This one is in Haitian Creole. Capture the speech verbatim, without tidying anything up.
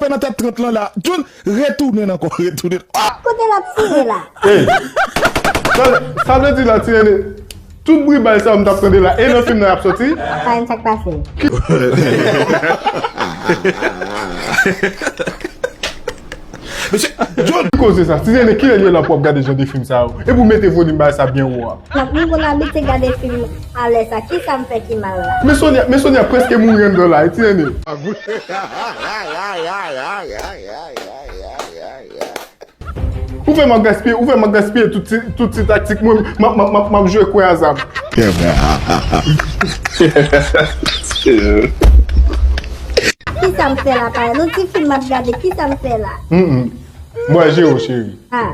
Nan tèt trant lan la. John, retounen ankò, retounen. Ah! Kote l ap tire la? Sa vle di la, ti nene, tout bri bay sa yo m t ap tande la, e nan fim nan y ap soti? Sa yon sa k pase. Mesye, John, Ki koze sa? Ti nene, kilè l ye la pou ap gade jan de fim sa yo? E pou mete volim bay sa byen wo a. Nap m konn abitye gade fim alè sa. Kisa m fè ki mal la? Men Sonia, men Sonia prèske mouri anndan la, e ti nene. Ou fè m ap gaspiye, ou fè m ap gaspiye tout ti, tout ti taktik mwen, m ap, m ap, m ap, m ap jwe kwen a zam. Kisa m fè la, pale? Nou ti fim m ap gade, kisa m fè la? Mm, mm. Mwen jere w, cheri. Ah.